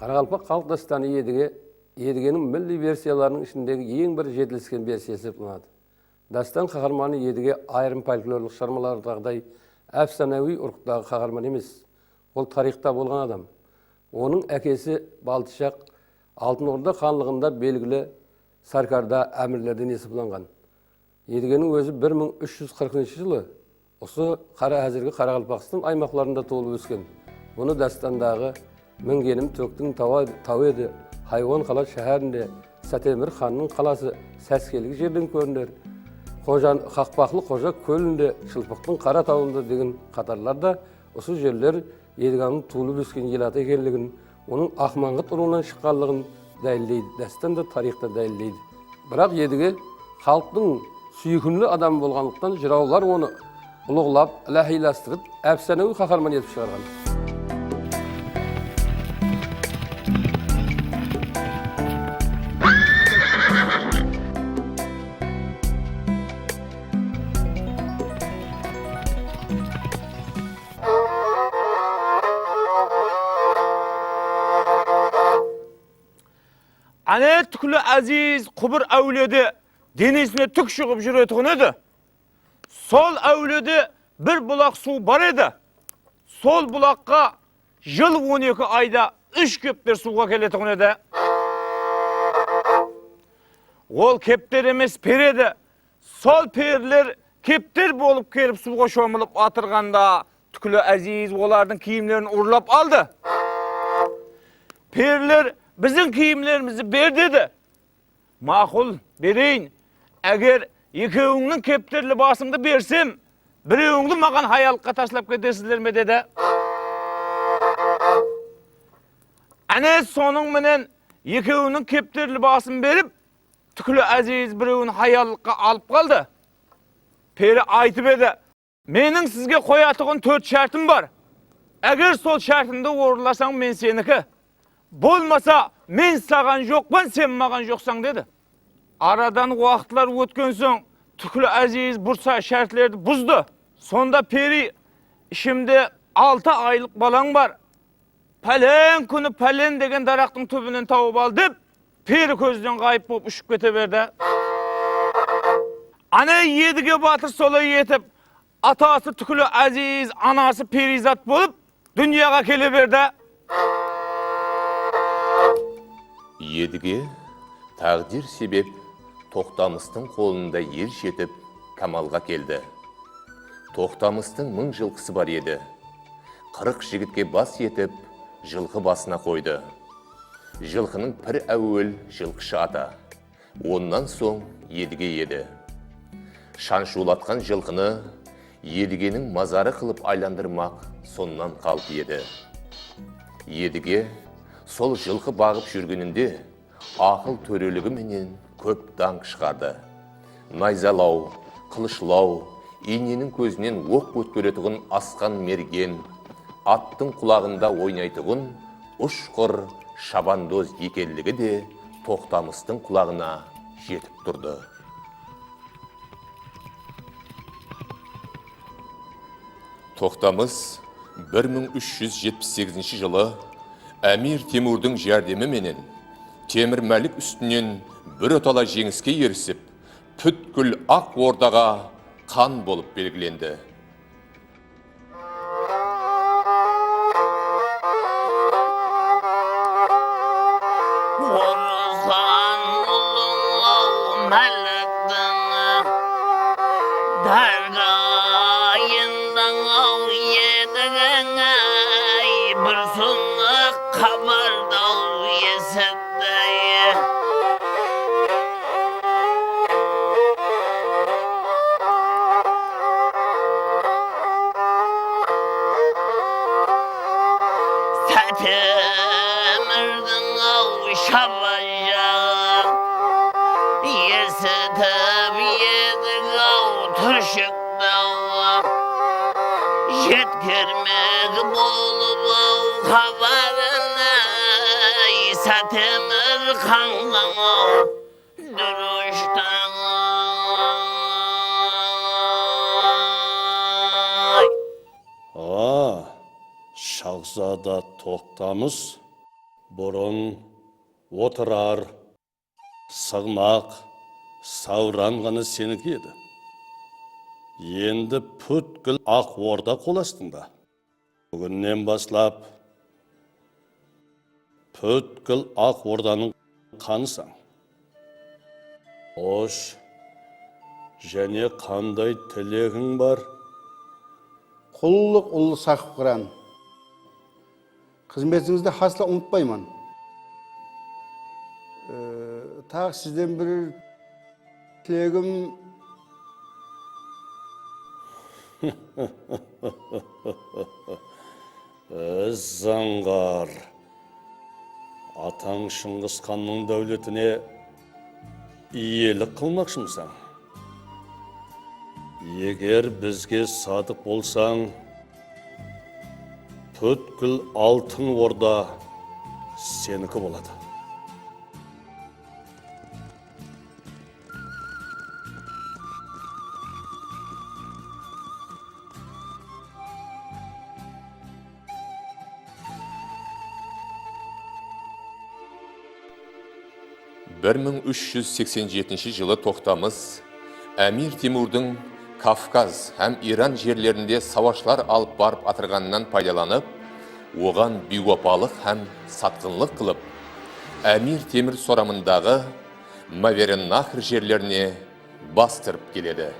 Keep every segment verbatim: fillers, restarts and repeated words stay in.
Qaraqalpaq xalıq dástanı Edige, Edigeniń milliy versiyalarınıń ishindegi eń bir jetilisken versiyası esaplanadı. Dástan qaharmanı Edige ayırım folklorlıq shıǵarmalardaǵıday ápsanawiy urıqtaǵı qaharman emes. Ol tariyxta bolǵan adam. Onıń ákesi Baltıshaq Altın Orda xanlıǵında belgili sárkarda, ámirlerden esaplanǵan. Edigeniń ózi bir mıń úsh júz qırqınshı jılı usı qara, házirgi Qaraqalpaqstan aymaqlarında tuwılıp ósken. Bunı dástandaǵı "Mingenim tóktiń tawa-, taw edi, Haywan qala sháhárinde, Sátemir xannıń qalası, Sáskelgi jerden kóriner, Xojan-, Qaqpaqlı Xoja kólinde, Shılpıqtıń qara tawında" degen qatarlarda usı jerler Ediganıń tuwılıp ósken elatı ekenligin, onıń Aqmańǵıt urıwınan shıqqanlıǵın dálilleydi, dástan da, tariyx ta dálilleydi. Biraq Edige xalıqtıń súykinli adamı bolǵanlıqtan, jırawlar onı ulıǵlap, iláhiylastırıp, ápsanawiy qaharman etip shıǵarǵan. Áne, Túkli Áziz qubır áwliyede denesine túk shıǵıp júretuǵın edi. Sol áwliyede bir bulaq suw bar edi. Sol bulaqqa jıl on eki ayda úsh kepter suwǵa keletuǵın edi. Ol kepter emes, peri edi. Sol periler kepter bolıp kelip suwǵa shomılıp atırǵanda, Túkli Áziz olardıń kiyimlerin urlap aldı. Periler, "Biziń kiyimlerimizdi ber," dedi. "Maqul, bereyin. Eger ekewińniń kepterli basıńdı bersem, birewińdi maǵan hayallıqqa taslap ketesizler me?" dedi. Áne, sonıń menen ekewiniń kepterli basın berip, Túkli Áziz birewin hayallıqqa alıp qaldı. Peri aytıp edi, "Meniń sizge qoyatuǵın tórt shártim bar. Eger sol shártimdi orınlasań, men seniki. Bolmasa, men saǵan joqpan, sen maǵan joqsań," dedi. Aradan waqıtlar ótken soń, Túkli Áziz bursa shártlerdi buzdı. Sonda peri, "Ishimde altı aylıq balań bar. Pálen kúni pálen degen daraqtıń túbinen tawıp al," dep, peri kózden ǵayıp bolıp ushıp kete berdi. Áne, Edige batır solay etip, atası Túkli Áziz, anası Periyzat bolıp, dúnyaǵa kele berdi. Edige táǵdir sebep Toqtamıstıń qolında er jetip, kamalǵa keldi. Toqtamıstıń mıń jılqısı bar edi. Qırıq jigitke bas etip, jılqı basına qoydı. Jılqınıń pir áwel jılqıshı ata, onnan soń Edige edi. Shanshıwlatqan jılqını Edigeniń mazarı qılıp aylandırmaq sonnan qaldı edi. Edige sol jılqı baǵıp júrgeninde, aqıl tóreligi menen kóp dańq shıǵardı. Nayzalaw, qılıshlaw, iyneniń kózinen oq ótkeretuǵın asqan mergen, attıń qulaǵında oynaytuǵın ushqır, shabandoz ekenligi de Toqtamıstıń qulaǵına jetip turdı. Toqtamıs bir mıń úsh júz jetpis segizinshi jılı Ámir Temurdıń járdemi menen Temir Málik ústinen birotala jeńiske erisip, pútkil Aq Ordaǵa xan bolıp belgilendi. Orızxan ulıń-aw, Máliktiń dárgayındań-aw, Edigiń-áy, bir sumıq xabardı-aw esit. Sátemirdiń-aw shabajaǵın esitip edik-aw, túrshik jetkermek bolıp-aw xabarın, áy, Sátemir xanǵań-aw, durıshtań-ay. A, shahzada Toqtamıs, Burın otırar, sığmaq, sawran ǵana seniki edi. Endi pútkil Aq Orda qol astıńda. Búginnen baslap pútkil Aq Ordanıń qanısań. Xosh, jáne qanday tilegiń bar? Qullıq ullı saqıp qıran. Xızmetińizdi hasla umıtpayman. E, taǵı sizden bir tilegim. Zańǵar. Atań Shıńǵısxannıń dáwletine iyelik qılmaqshımısań? Eger bizge sadıq bolsań, pútkil Altın Orda seniki boladı. Bir mıń úsh júz seksen jetinshi jılı Toqtamıs Ámir Temurdıń Kavkaz hám Iran jerlerinde sawashlar alıp barıp atırǵanınan paydalanıp, oǵan biywapalıq hám satqınlıq qılıp, Ámir Temir soramındaǵı Maverennahr jerlerine bastırıp keledi.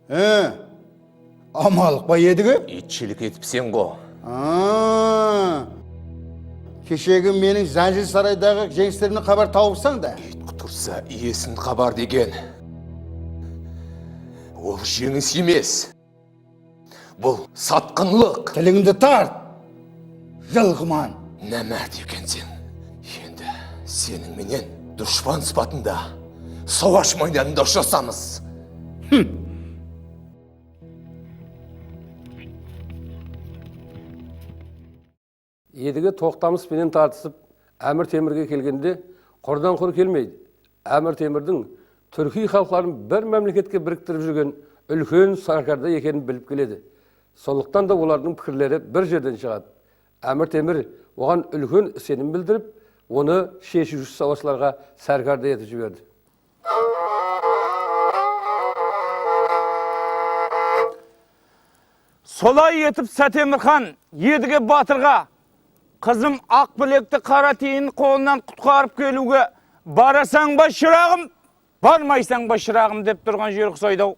He, amanlıq pa Edige? Itshilik etipseń ǵo. A, keshegi meniń Zánjir saraydaǵı jeńislerimnen xabar tawıpsań da. Iyt qutırsa, iyesin qabar degen. Ol jeńis emes. Bul satqınlıq. Tilińdi tart, jılqıman. Námárt ekenseń. Endi seniń menen dushpan sıpatında sawash maydanında ushırasamız. Hım. Edige Toqtamıs penen tartısıp, Ámir Temirge kelgende, qurdan-qur kelmeydi. Ámir Temirdiń túrkiy xalıqların bir mámleketke biriktirip júrgen úlken sárkarda ekenin bilip keledi. Sonlıqtan da olardıń pikirleri bir jerden shıǵadı. Ámir Temir oǵan úlken isenim bildirip, onı sheshiwshi sawashlarǵa sárkarda etip jiberdi. Solay etip, Sátemirxan Edige batırǵa, qızım Aqpilekti qara tiyin qolınan qutqarıp keliwge barasań ba, shıraǵım, barmaysań ba, shıraǵım, dep turǵan jeri qusaydı-aw.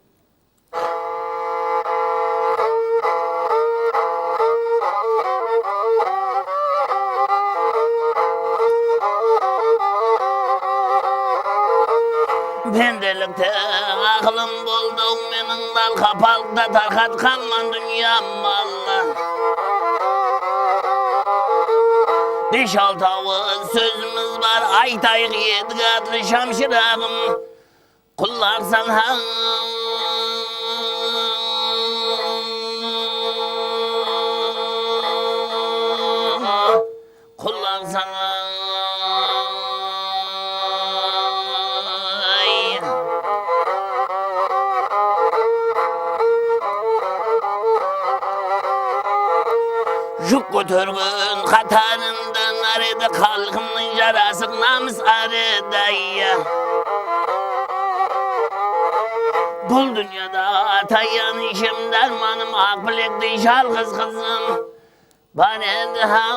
Pendelikte aqılım boldı-aw meniń, malqapalıqta tarqatqanman dúnya malın. Besh-altı awız sózimiz bar, aytayıq, Edige atlı shamshıraǵım. Qullaq salsań, qullaq salsań, ay. Júk kótergen qatarımda nar edi, xalqımnıń jarası, namıs ar edi, ay. Bul dúnyada tayan ishim dármanım, Aqpilektey jalǵız qızım bar edi, ha,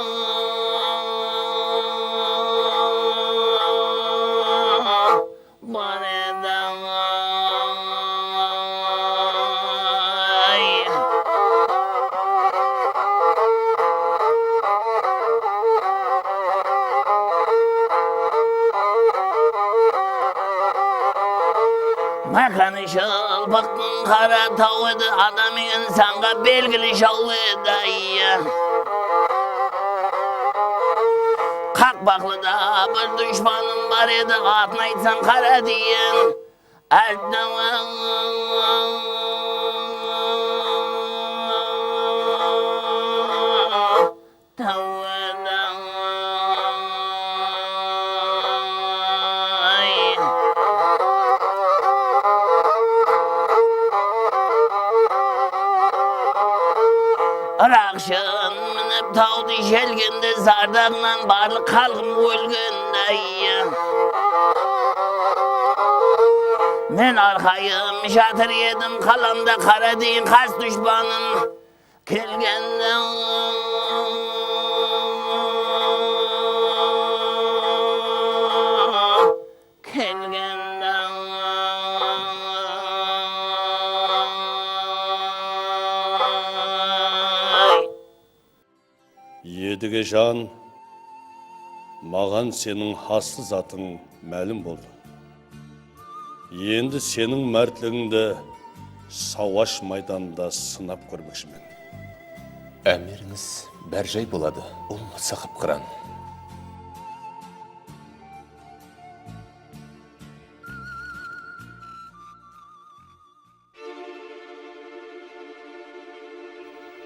bar edi, ay. Mákanı shıl Qaqpaqtıń qara taw edi, adam insanǵa belgili jaw edi, ay. Qaqpaqlıda bir dushpanım bar edi, atın aytsań qara deyen. Atın Tawıday. Iraqshın minip tawdı jelgende, zardaǵınan barlıq xalqım ólgendey. Men arqayın jatır edim, qalamda qara deyin qas dushpanım. Kelgende kelgende Edige jan, maǵan seniń aslı zatıń málim boldı. Endi seniń mártligińdi sawash maydanında sınap kórmekshimen. Ámirińiz bárjay boladı, ul Saqıpqıran.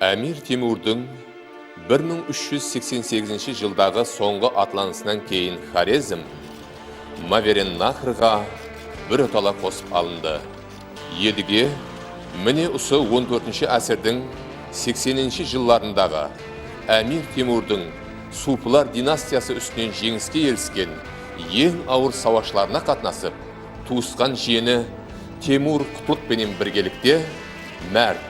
Ámir Temurdıń bir mıń úsh júz seksen segizinshi jıldaǵı sońǵı atlanısınan keyin Xorezm Maverennahrǵa birotala qosıp alındı. Edige, mine usı on tórtinshi ásirdiń sekseninshi jıllarındaǵı Ámir Temurdıń Suwpılar dinastiyası ústinen jeńiske erisken eń awır sawashlarına qatnasıp, tuwısqan jiyeni Temur Qutlıq penen birgelikte márt,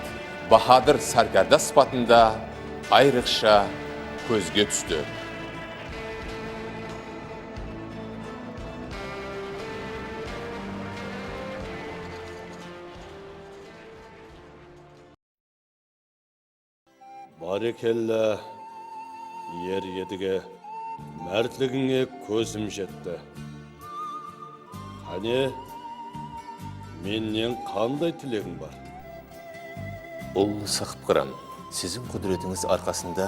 bahadır sárkarda sıpatında ayrıqsha kózge tústi. Bárekella, er Edige, mártligińe kózim jetti. Qáne, mennen qanday tilegiń bar? Ullı Saqıpqıran, siziń qúdiretińiz arqasında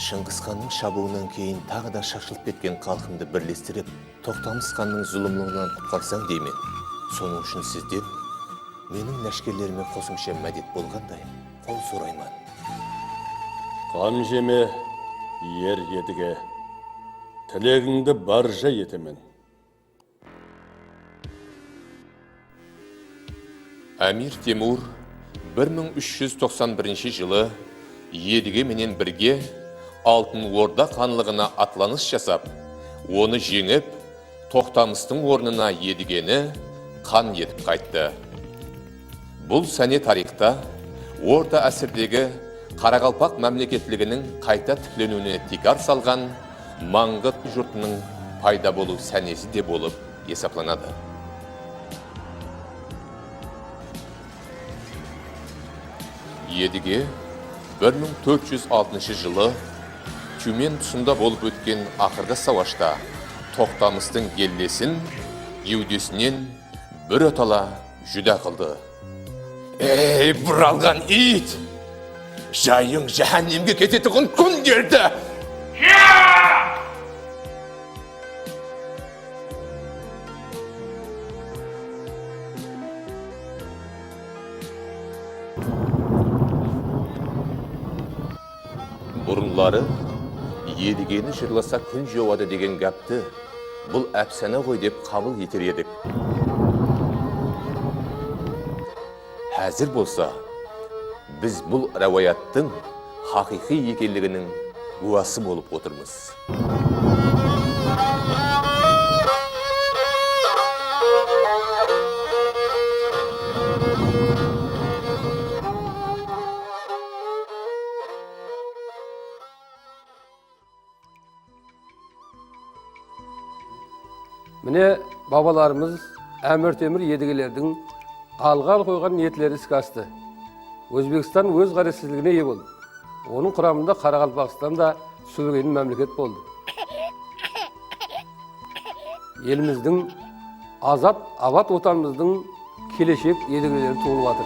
Shıńǵısxannıń shabıwınan keyin taǵı da shashılıp ketken xalqımdı birlestirip, Toqtamıs xannıń zulımlıǵınan qutqarsań deymen. Sonıń ushın sizden meniń láshkerlerime qosımsha mádet bolǵanday qol sorayman. Ǵam jeme, er Edige, tilegińdi bárja etemen. Ámir Temur bir mıń úsh júz toqsan birinshi jılı Edige menen birge Altın Orda xanlıǵına atlanıs jasap, onı jeńip, Toqtamıstıń ornına Edigeni xan etip qayttı. Bul sáne tariyxta orta ásirdegi Qaraqalpaq mámleketliginiń qayta tikleniwine tiykar salǵan Mańǵıt jurtınıń payda bolıw sánesi de bolıp esaplanadı. Edige bir mıń tórt júz altınshı jılı Tyumen tusında bolıp ótken aqırǵı sawashta Toqtamıstıń gellesin gewdesinen birotala júdá qıldı. Ey, buralǵan iyt! Jayıń jáhánnemge ketetuǵın kún keldi! Burınları Edigeni jırlasa kún jawadı degen gápti bul ápsana ǵoy dep qabıl eter edik. Házir bolsa biz bul ráwayattıń haqıyqıy ekenliginiń gúwası bolıp otırmız. Mine, babalarımız Ámir Temir Edigelerdiń alǵa qoyǵan niyetleri iske astı. Ózbekstan óz ǵárezsizligine iye boldı. Onıń quramında Qaraqalpaqstan da súbegeyli mámleket boldı. Elimizdiń azat, abat Watanımızdıń keleshek edigleleri tuwılıp atır.